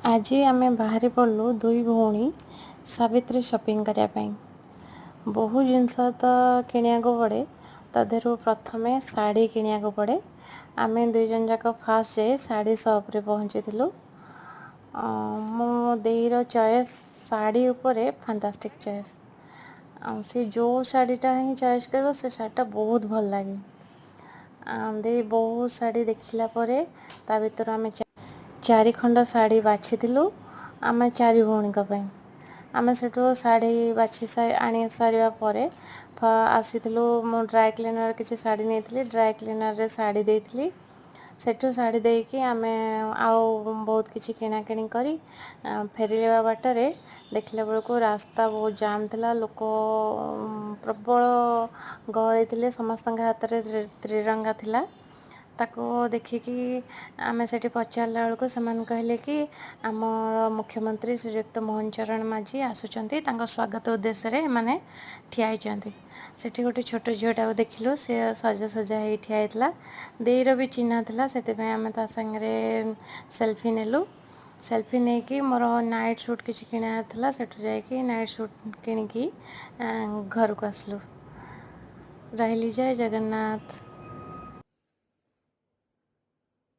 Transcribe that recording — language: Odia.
ଆଜି ଆମେ ବାହାରି ପଡ଼ିଲୁ ଦୁଇ ଭଉଣୀ ସାବିତ୍ରୀ ସପିଂ କରିବା ପାଇଁ। ବହୁ ଜିନିଷ ତ କିଣିବାକୁ ପଡ଼େ, ତା ଦେହରୁ ପ୍ରଥମେ ଶାଢ଼ୀ କିଣିବାକୁ ପଡ଼େ। ଆମେ ଦୁଇ ଜଣ ଯାକ ଫାଷ୍ଟ ଯାଇ ଶାଢ଼ୀ ସପ୍ରେ ପହଞ୍ଚିଥିଲୁ। ମୋ ଦେଇର ଚଏସ୍ ଶାଢ଼ୀ ଉପରେ ଫାଣ୍ଟାଷ୍ଟିକ୍ ଚଏସ୍। ଆଉ ସେ ଯେଉଁ ଶାଢ଼ୀଟା ହିଁ ଚଏସ୍ କରିବ, ସେ ଶାଢ଼ୀଟା ବହୁତ ଭଲ ଲାଗେ। ଦେଇ ବହୁତ ଶାଢ଼ୀ ଦେଖିଲା ପରେ ତା ଭିତରୁ ଆମେ ଚାରି ଖଣ୍ଡ ଶାଢ଼ୀ ବାଛିଥିଲୁ ଆମେ ଚାରି ଭଉଣୀଙ୍କ ପାଇଁ। ଆମେ ସେଠୁ ଶାଢ଼ୀ ବାଛି ଆଣି ସାରିବା ପରେ ଆସିଥିଲୁ। ମୁଁ ଡ୍ରାଏ କ୍ଲିନର୍ କିଛି ଶାଢ଼ୀ ନେଇଥିଲି, ଡ୍ରାଏ କ୍ଲିନର୍ରେ ଶାଢ଼ୀ ଦେଇଥିଲି। ସେଠୁ ଶାଢ଼ୀ ଦେଇକି ଆମେ ଆଉ ବହୁତ କିଛି କିଣାକିଣି କରି ଫେରିବା ବାଟରେ ଦେଖିଲା ବେଳକୁ ରାସ୍ତା ବହୁତ ଜାମ୍ ଥିଲା। ଲୋକ ପ୍ରବଳ ଗହଳି ଥିଲେ। ସମସ୍ତଙ୍କ ହାତରେ ତ୍ରିରଙ୍ଗା ଥିଲା। ତାକୁ ଦେଖିକି ଆମେ ସେଠି ପଚାରିଲା ବେଳକୁ ସେମାନେ କହିଲେ କି ଆମର ମୁଖ୍ୟମନ୍ତ୍ରୀ ଶ୍ରୀଯୁକ୍ତ ମୋହନ ଚରଣ ମାଝୀ ଆସୁଛନ୍ତି, ତାଙ୍କ ସ୍ୱାଗତ ଉଦ୍ଦେଶ୍ୟରେ ଏମାନେ ଠିଆ ହେଇଛନ୍ତି। ସେଠି ଗୋଟେ ଛୋଟ ଝିଅଟାକୁ ଦେଖିଲୁ, ସେ ସଜସଜା ହେଇ ଠିଆ ହେଇଥିଲା। ଦେଇର ବି ଚିହ୍ନା ଥିଲା, ସେଥିପାଇଁ ଆମେ ତା ସାଙ୍ଗରେ ସେଲଫି ନେଲୁ। ସେଲଫି ନେଇକି ମୋର ନାଇଟ୍ ସୁଟ୍ କିଛି କିଣିବାର ଥିଲା, ସେଠୁ ଯାଇକି ନାଇଟ୍ ସୁଟ୍ କିଣିକି ଘରକୁ ଆସିଲୁ। ରହିଲି, ଜୟ ଜଗନ୍ନାଥ।